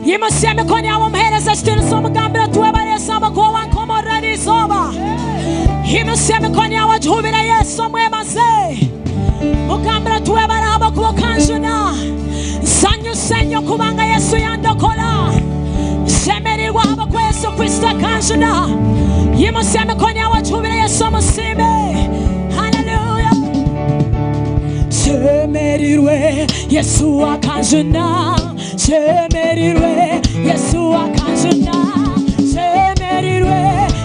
Yimutsya emikono yaawe omuheereze ekitiinisa omugambire oti webare Yesu ahabw'okuba wankomorora eri izooba. Yimutsya emikono yaawe ogihubire Yesu omwebaze. Mugambire oti webare ahabw'okuba okanjuna. Nsanyuse nnyo kubanga Yesu yandokora. Nshemereirwe ahabw'okuba Yesu Kristo akanjuna. Yimutsya emikono yaawe ogihubire Yesu omusiime. Hallelujah. Nshemereirwe Yesu akanjuna. Nshemereirwe Yesu akanjuna Nshemereirwe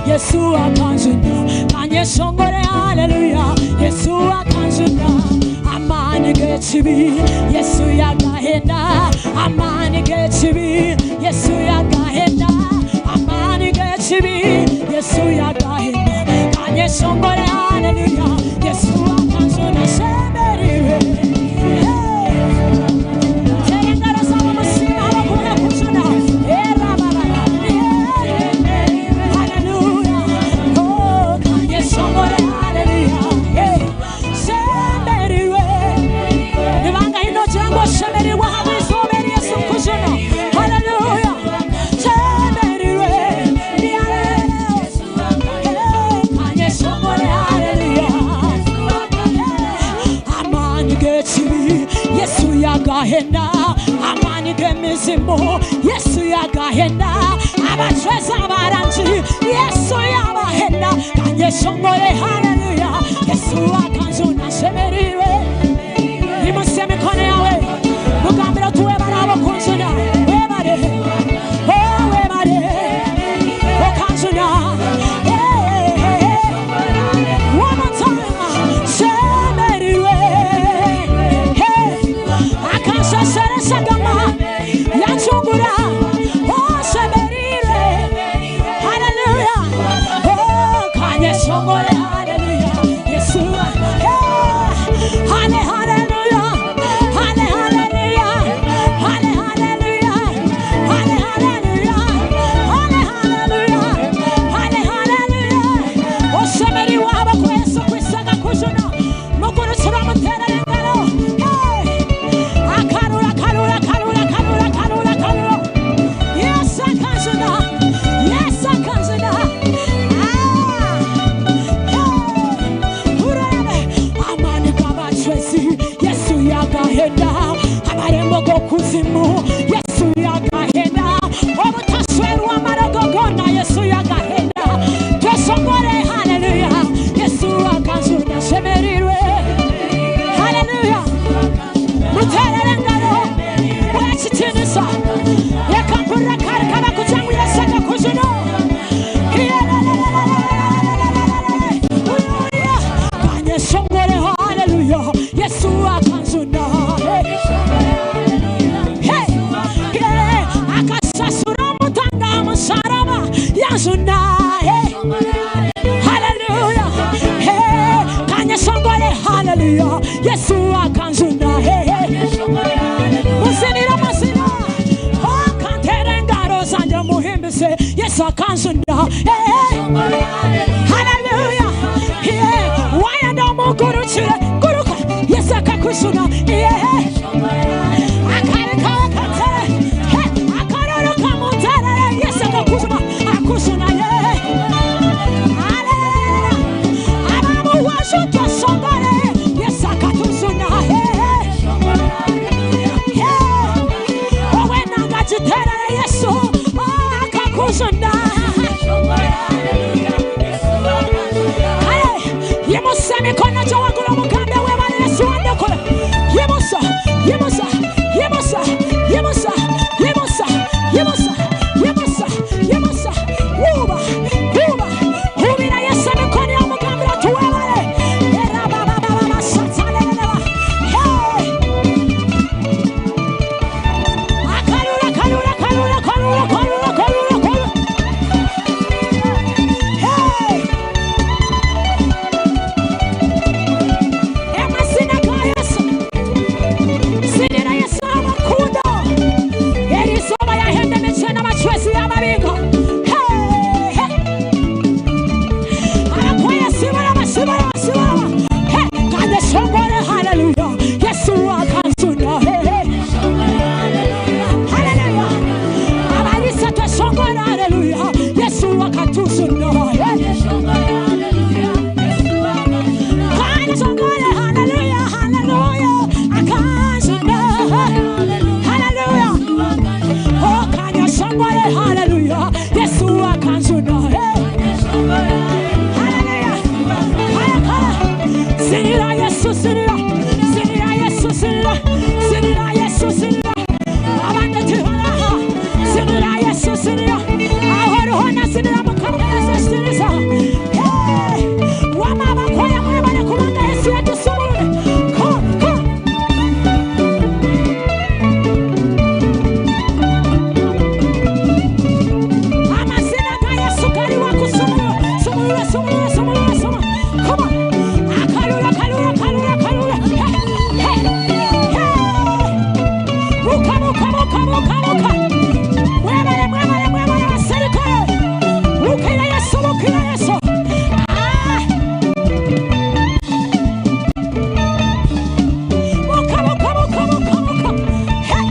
Yesu akanjuna Kanyeshongore haleluya Yesu akanjuna Amaani g'ekibi Yesu yagahenda Amaani g'ekibi Yesu yagahenda Amaani g'ekibi Yesu yagahenda Kanyeshongore haleluya Yesu akanjuna Nshemereirwe Hey! Tera engaro zaawe omusiime ahabw'okuba nakujuna. Erababara. Haleluya. Oh, kanyeshongore haleluya. Hey, Shemerirwe. Ni bangahi noogira ngu oshemerirwe ahabw'eizooba eri Yesu kukujuna? Haleluya. Shemerirwe. Hey, kanyeshongore haleluya. Amaani g'ekibi Yesu yagahenda, amaani g'emizimu Yesu yagahenda, abacwezi abarangi Yesu yabahenda. Kanyeshongore haleluya, Yesu akanjuna nshemereirwe. Imutsya emikono yawe mugambire oti webare ahabw'okunjuna, webare, oh webare, okanjuna. Hey, hey, hey. One more time. Shemerirwe. Hey. Akanshashara shagama. Yanchungura. Oh, shemerirwe. Hallelujah. Oh, kanyeshongore. Hallelujah. Yesu. Hey. Halle, hallelujah. Halle, hallelujah. Halle, hallelujah. Halle, hallelujah. Halle, hallelujah. Halle, hallelujah. Oshemerirwe ahabw'okuba Yesu Kristo akakujuna. Mugurukire omuteerere engaro. Hey! Akarura, akarura, akarura, akarura, akarura, akarura. Yesu akanjuna. Yesu akanjuna. Ah! Hey! Urebe amaani g'abacwezi Yesu yagahenda amarembo g'okuzimu Yesu yagahenda obutashwerwa amarogo goona Yesu yagahenda tweshongore haleluya Yesu akanjuna ashemereirwe haleluya muterere engaro wekitiinisa reka mpurire akari kabakugira ngu Yesu akakujuna kanyeshongore haleluya Yesu akanjuna Hey! Hey! Akasasura omutanga aha musharaba yanjuna Hey! Hallelujah. Hey, kanyeshongore hallelujah. Yesu akanjuna. Hey, hey. Muzinira amazina. Oh, kantere engaro zanje muhimbise. Yesu akanjuna. Hey, hey. Hallelujah. Yeah. Wayenda omugurukire. Guruka. Yesu akakujuna. Yeah. Akari kawe katere. Hey, akaroro kamuterere. Yesu akakujuna. Akujuna. Yeah. Hallelujah. Abamuwashu twashongore. Yesu akatujuna. Hey, hey. Hey. Owe nangagiterere Yesu. Oh, akakujuna. Hey, yimusa emikono gye waggulu omugambe webale Yesu wandokora. Yimusa, yimusa, yimusa, yimusa, yimusa, yimusa, yimusa, yimusa. Wuuba, wuuba, wuubira Yesu emikono y'omugambira ati webale. Era ba ba ba ba ba sataleleleba. Hey! Akarura, akarura, akarura, akarura, akarura, akarura, akarura. Hey! Amazina ga Yesu. Zinira Hallelujah. Yesu akanjuna. Hey. Hallelujah. Hallelujah. Zinira Yesu zinira. Zinira Yesu zinira. Zinira Yesu zinira. Abandi tibaraha. Zinira Yesu zinira. Aho ruhona zinira mukama Yesu zinira. Hey. Wama bakoya mwebale kubanga Yesu yatusumulule. Come, come. Amazina ga Yesu gari wakusumulula. Sumulula, sumulula, sumulula, sumulula. Come on. Akalula, kalula, kalula, kalula. Hey, hey, hey. Muka, muka, muka, muka, muka. Mwebale, mwebale, mwebale abaserikale. Mukira Yesu, mukira Yesu. Ah. Muka, muka, muka, muka, muka. Hey.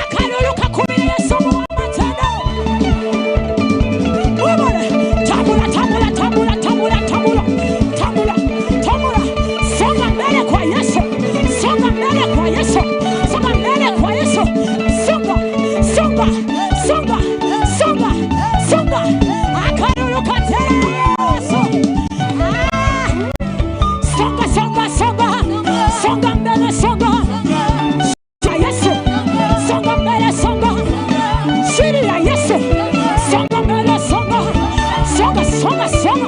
Akalulu kakubira Yesu muwamatendo. Mwebale. Tambula, tambula, tambula, tambula, tambula. Tambula, tambula. Songa mbele kwa Yesu. Songa mbele kwa Yesu. Songa mbele kwa Yesu. Songa, songa, songa, songa, songa. Akalulu katera Yesu. Ah. Songa, songa, songa. Songa mbele, songa. Yesu. Songa mbele, songa. Shiri ya Yesu. Songa mbele, songa. Songa, songa, songa.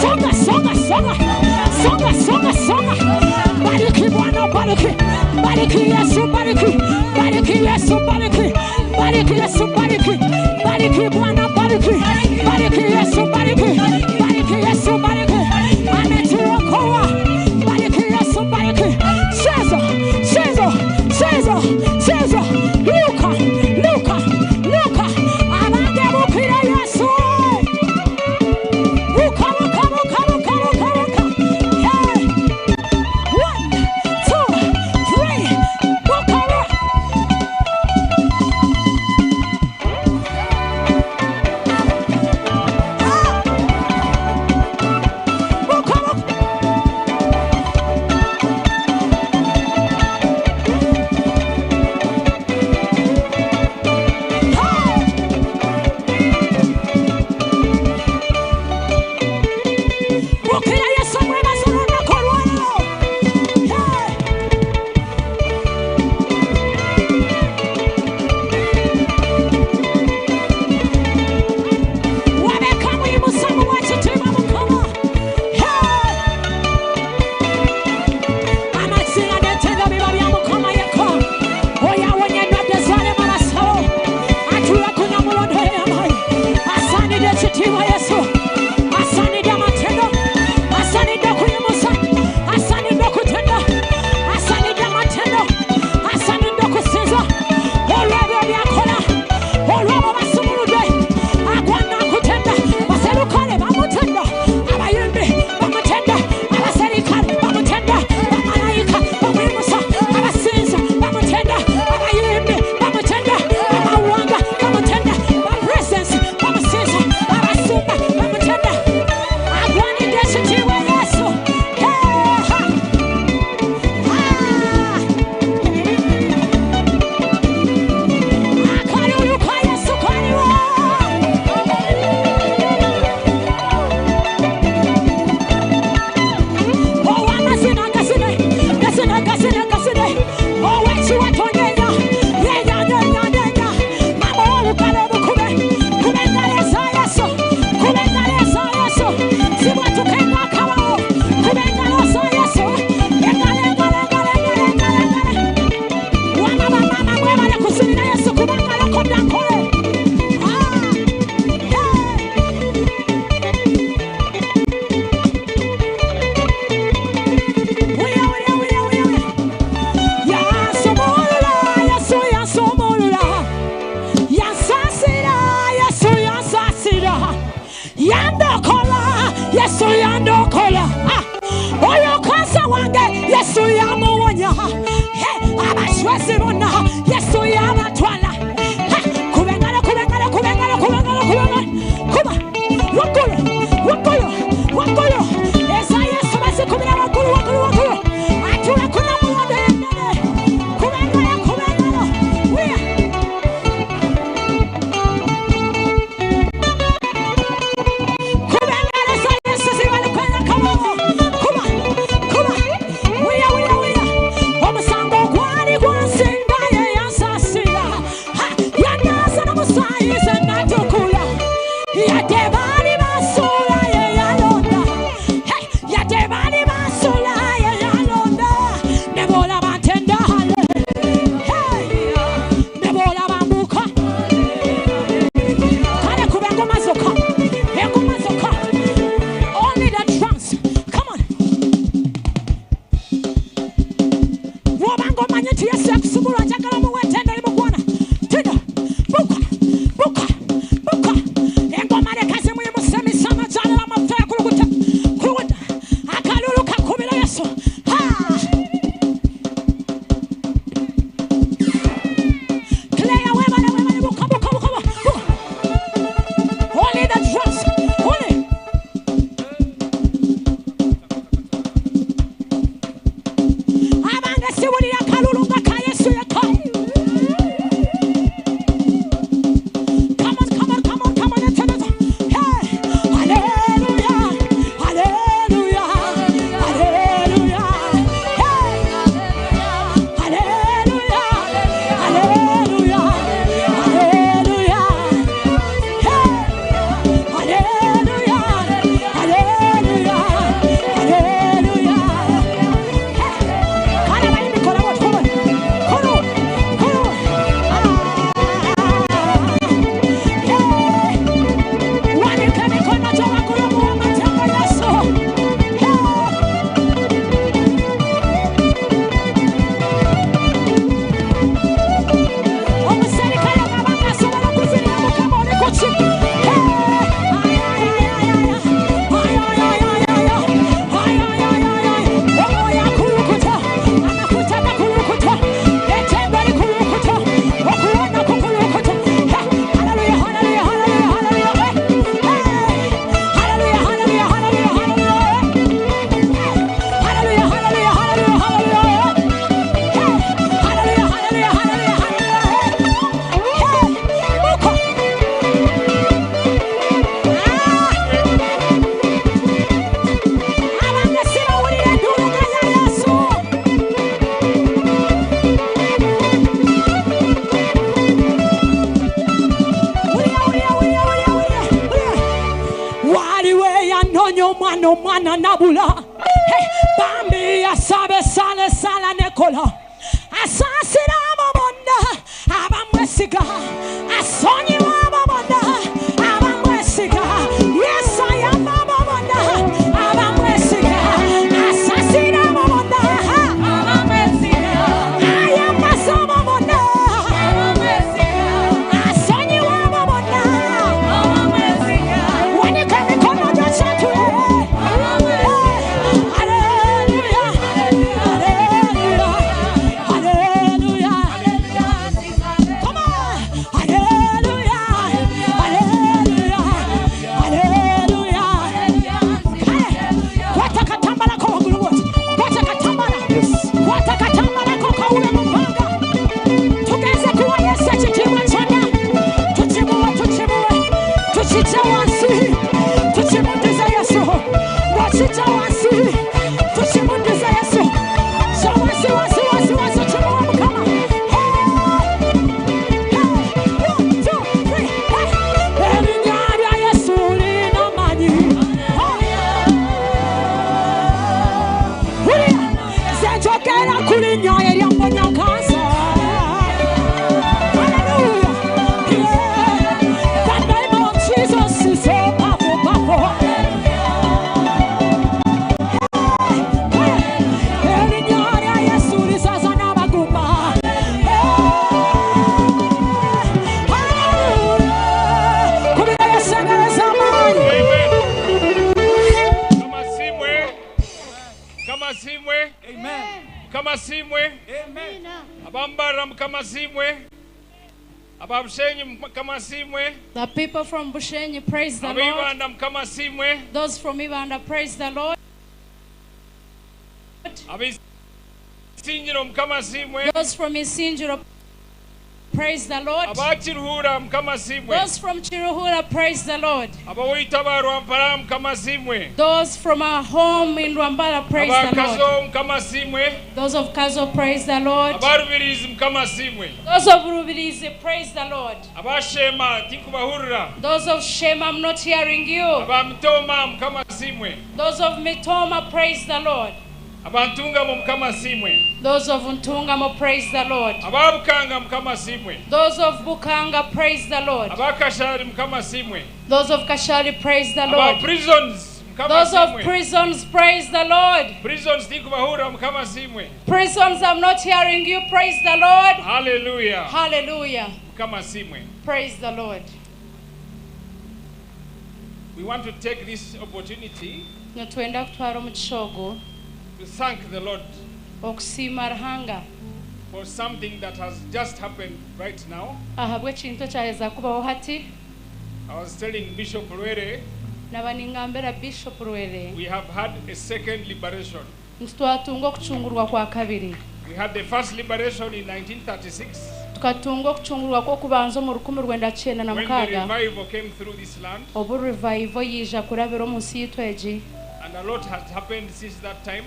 Songa, songa, songa. Songa, songa, songa. Bariki Bwana, bariki. Bariki Yesu, bariki. Bariki Yesu, bariki. Bariki Yesu, bariki. Bariki Bwana, bariki. Bariki Yesu, bariki. Bariki Yesu, bariki. Ametuokoa. Bariki Yesu, bariki. Cheza, cheza, cheza, cheza. Luka, Luka, Luka. Abange bukira Yesu. Luka, luka, luka, luka, luka, luka. Hey. 1, 2, 3. Luka, luka. Ah. Luka, luka. Hey. Bukira Yesu mwebaze olunaku olwaleero. Hey. Wabeka muyimusa muwa kitiibwa Mukama. Hey. Amazina n'ettendo biba bya Mukama yekka. Oyo awonya endwadde z'alema abasawo. Atuula ku nnamulondo ey'amaanyi. Asaanidde ekitiibwa Yesu. Asaanidde amatendo. Asaanidde okuyimusa. Asaanidde okutenda. Asaanidde amatendo. Asaanidde okusinza. Olw'ebyo by'akola. Olw'abo basumuludde. Agwana akutenda. Baserukale bamutenda. Abayimbi bamutenda. Abaserikale bamutenda. Bamalayika bamuyimusa. Abasinza bamutenda. Abayimbi bamutenda. Amawanga bamutenda. Bapurezidensi bamusinza. Abasumba bamutenda. Agwanidde ekitiibwa Yesu. Hey, ha. Ha. Akalulu ka Yesu kaliwo. Ow'amazina gazine, gazine, gazine, gazine. Ow'ekiwato nyeenya, nyeenya, nyeenya, nyeenya. Mama ow'olugalo omukube, kuba engalo eza Yesu, kuba engalo eza Yesu. Zibwatuka eng'akabawo, kuba engalo za Yesu. Engalo, engalo, engalo, engalo, engalo, engalo. Wama bamaama mwebale kuzinira Yesu kubanga alokodde ankole. Ah, hey. Wuya, wuya, wuya, wuya, wuya. Yansumulula, Yesu yansumulula. Yansasira, Yesu yansasira. Yandokola, Yesu yandokola. Ah, oyo kansa wange, Yesu yamuwonya. Hey, abashwezi bonna, Yesu yabatwala. Ha, kuba engalo, kuba engalo, kuba engalo, kuba engalo, kuba engalo. Kuba, waggulu, waggulu, waggulu. Eza Yesu bazikubira waggulu, waggulu. Abange siwulira akalulu nga ka Yesu yekka. Come on, come on, come on, come on, etendeza. Hey! Hallelujah, hallelujah, hallelujah. Hey! Hallelujah, hallelujah, hallelujah. Hey! Hallelujah, hallelujah, hallelujah. Hey! Kana bali mikono wote, come on. Come on, come on. Ah! Hey! Wanike mikono gy'abakulu muwe amateeka Yesu. Hey! Omuserikale bw'aba ng'asobola okuzinira Mukama oli ku ki? Hey! Ay, ay, ay, ay, ay, ay. Ay, ay, ay, ay, ay, ay. Ay, ay, ay, ay, ay. Omwoyo akulukuta, amafuta gakulukuta, ettendo likulukuta, okuwona kukulukuta. Hey! Hallelujah, hallelujah, hallelujah, hallelujah. Hey! Hey! Hallelujah, hallelujah, hallelujah, hallelujah. Hey! Hallelujah, hallelujah, hallelujah, hallelujah. Hey! Hallelujah, hallelujah, hallelujah, hallelujah. Hey! Muko. Ah! Abange sibawulira enduulu nga ya Yesu. Wulira, wulira, wulira, wulira, wulira, wulira. Waliwo eyanoonya omwana omwana nabula. Hey, bambi yasaba essaala essaala nekola asaasira abo bonna abamwesiga asonyiwa abo bonna abamwesiga Yesu ayamba abo bonna abamwesiga asaasira abo bonna ayambaza abo bonna asonyiwa abo bonna wanika emikono gyo kyatule. Hallelujah, hallelujah, hallelujah. Come on. Hallelujah, hallelujah, hallelujah. Hey, kwata akatambalako waggulu bw'oti. Kwata akatambala. Kwata akatambalako kawule mu bbanga. Tugenze kuwa Yesu ekitiibwa kyonna. Tukimuwe, tukimuwe. Tukijje wansi. Tukimuddize Yesu. Bw'okijja wansi. Tukimuddize Yesu. So wansi, wansi, wansi, wansi, kimuwe Mukama. Hey! Hey! One, two, three, hey! Erinnya lya Yesu lirina amaanyi. Wulira, nze njogera ku linnya eryamponya kansa. Hallelujah. Yeah. The name of Jesus is so powerful, powerful. Hey, hey. Erinnya lya Yesu lisaza n'abagumba. Hey, hallelujah. Kubira Yesu engalo z'amaanyi. Mukama asiimwe. Mukama asiimwe. Mukama asiimwe. Abambarara Mukama asiimwe. Ababushenyi Mukama asiimwe. The people from Bushenyi, praise the Lord. Ab'Ibanda Mukama asiimwe. Those from Ibanda, praise the Lord. Ab'Isingiro Mukama asiimwe. Those from Isingiro, praise the Lord. Abakiruhura Mukama asiimwe. Those from Kiruhura, praise the Lord. Ab'Oitaba Rwampara Mukama asiimwe. Those from our home in Rwampara, praise the Lord. Abakazo Mukama asiimwe. Those of Kazo, praise the Lord. Abarubirizi Mukama asiimwe. Those of Rubirizi, praise the Lord. Abashema tinkubahurira. Those of Shema, I'm not hearing you. Abamitoma Mukama asiimwe. Those of Mitoma, praise the Lord. Abantungamo Mukama asiimwe. Those of Ntungamo, praise the Lord. Ababukanga Mukama asiimwe. Those of Bukanga, praise the Lord. Abakashari Mukama asiimwe. Those of Kashari, praise the Aba Lord. prisons Mukama Those of asiimwe. prisons, praise the Lord. Prisons tinkubahurira Mukama asiimwe. Prisons, I'm not hearing you. Praise the Lord. Hallelujah. Hallelujah. Mukama asiimwe. Praise the Lord. We want to take this opportunity Nitwenda kutwara omugisha ogu to thank the Lord okusiima Ruhanga for something that has just happened right now. ahabw'ekintu ekyaheza kubaho hati. I was telling Bishop Rwere, Naba ningambira Bishop Rwere we have had a second liberation. nti twatunga okucungurwa kwa kabiri. We had the first liberation in 1936 Tukatunga okucungurwa kw'okubanza omu when the 1996 revival came through this land. Obu revival yiija kurabira omu nsi yitu egi. And a lot has happened since that time.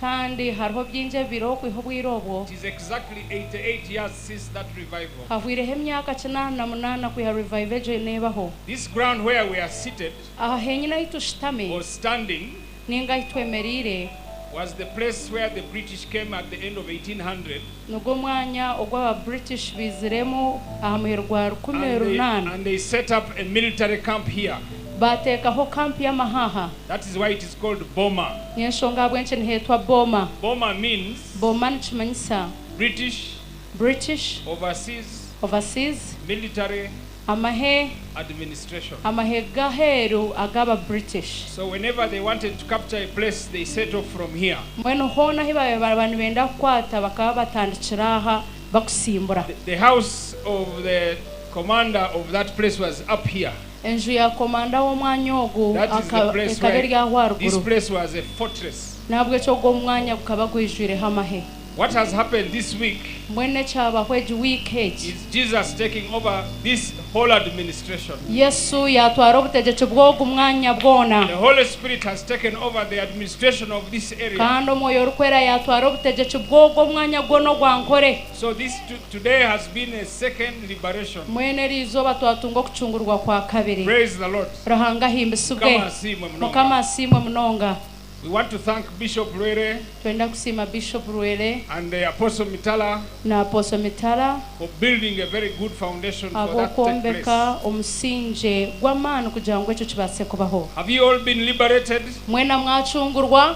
Kandi hariho bingi ebiriho okwiha obwire obwo. It is exactly 88 years since that revival. Hahwireho emyaka 88 kwiha revival egyo neebaho. This ground where we are seated Aha henyine ahi tushutami or standing ninga ahi twemereire was the place where the British came at the end of 1800. Nigwo mwanya ogu aba British baiziremu aha muheru gwa rukumi And they, runaana and they set up a military camp here. Baateekaho kampu y'amahe aha. That is why it is called Boma. Niyo enshonga ahabw'enki niheetwa Boma. Boma means Boma nikimanyisa British British Overseas Overseas Military amahe Administration. Amahe g'aheeru ag'aba British. So whenever they wanted to capture a place, they set off from here. Mbwenu hoona ahi baabaire baraba nibenda kukwata bakaba batandikira aha bakusimbura. The house of the commander of that place was up here. Enju ya komanda w'omwanya ogu That is the place ekaba eri where aho this aharuguru. place was a fortress. N'ahabw'ekyo ogwo omwanya gukaba gwijwireho amahe. What has happened this week Mbwenu ekyabaho egi wiiki egi is Jesus taking over this whole administration. Yesu yaatwara obutegyeki bw'ogu mwanya bwona. The Holy Spirit has taken over the administration of this area. Kandi Omwoyo Orikwera yaatwara obutegyeki bw'ogu omwanya gwona ogwa Nkore. So this today has been a second liberation. Mbwenu eri izooba twatunga okucungurwa kwa kabiri. Praise the Lord. Ruhanga ahimbisibwe. Mukama asiimwe munonga. Mukama asiimwe munonga. We want to thank Bishop Lwere Twenda kusiima Bishop Rwere and the Apostle Mitala na Apostle Mitala for building a very good foundation for that to take place. ahabw'okwombeka omusingye gw'amaani kugira ngu ekyo kibaase kubaho. Have you all been liberated? Mwena mwacungurwa?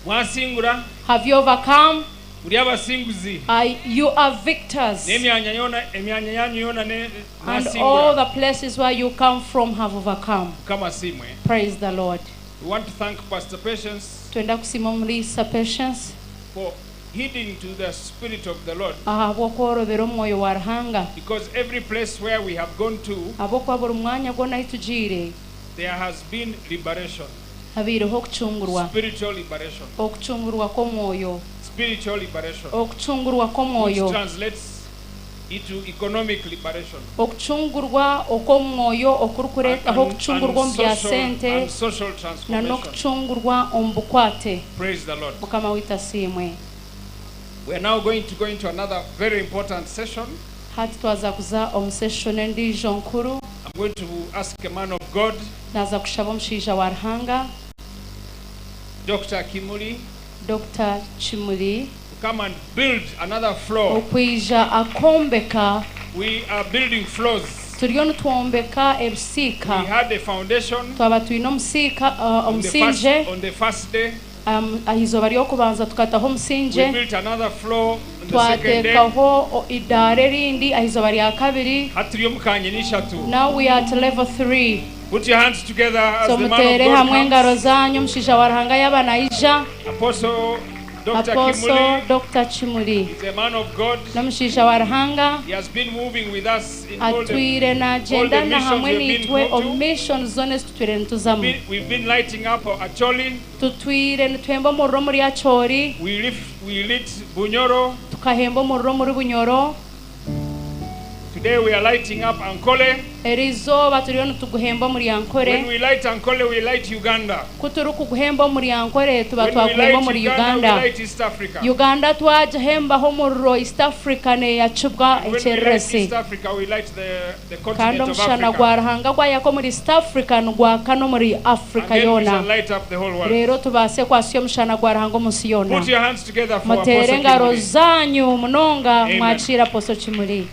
Mwasingura? Have you overcome? Muri abasinguzi. You are victors. N'emyanya yona, emyanya yanyu yona ne And all mwasingura. the places where you come from have overcome. Mukama asiimwe. Praise the Lord. We want to thank Pastor Patience Twenda kusiima omuriisa Patience for heeding to the Spirit of the Lord. Ahabw'okworobera omwoyo wa Ruhanga. Because every place where we have gone to, Ahabw'okuba buri mwanya gwona ahu tugiire, there has been liberation. Habaireho okucungurwa. Spiritual liberation. Okucungurwa kw'omwoyo. Spiritual liberation. Okucungurwa kw'omwoyo. Which translates into economic liberation. Okucungurwa okw'omwoyo okurikureetaho okucungurwa omu bya sente And social na transformation. n'okucungurwa omu bukwate. Praise the Lord. Mukama waitu asiimwe. We are now going to go into another very important session. Hati twaza kuza omu session endiijo nkuru. I'm going to ask a man of God, Naaza kushaba omushaija wa Ruhanga, Dr. Kimuli, Dokita Kimuli, to come and build another floor. Okwija akombeka. We are building floors. Turiyo nitwombeka ebisiika. We had a foundation. Twaba twine omusiika, omusingye. On the first day. Aha izooba ry'okubanza tukataho omusingye. We built another floor on the second day. Twateekaho eidaara erindi aha izooba rya kabiri. Hati turi omu kanyina ishatu. Now we are at level 3. Put your hands together as So the man of muteere God hamwe comes. engaro zanyu omushaija wa Ruhanga yaaba naija. Apostle Dr. Apostle Kimuli Dr. Kimuli is a man of God. N'omushaija wa Ruhanga. He has been moving with us in all the, Atwire all the naagyenda na missions hamwe we've been naitwe go omu to. mission zoona ezi tutwire nituzamu. We've been lighting up Acholi. Tutwire nituhemba omuriro omuri Acholi. We lit Bunyoro. Tukahemba omuriro omuri Bunyoro. Today we are lighting up Ankole. Eri izooba turiyo nituguhemba omuri Ankole. When we light Ankole, we light Uganda. Ku turikuguhemba omuri Ankole, tuba When we twaguhemba light omuri Uganda, Uganda. we light East Africa. Uganda twagihembaho omuriro, East Africa neyakibwa When we light ekyererezi. East Africa, we light the Kandi continent of omushana Africa. gwa Ruhanga gwayaka omuri East Africa nigwaka n'omuri Africa And then we yoona. shall light up the whole world. Reero tubaase kwasya omushana gwa Ruhanga omu nsi yoona. Put your hands together for Muteere Apostle engaro Kimuli. zanyu munonga Amen. mwakiira Apostle Kimuli.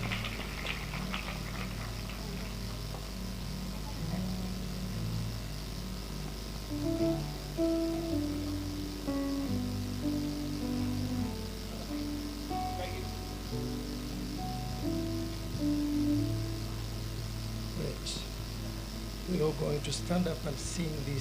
Great. We are going to stand up and sing this.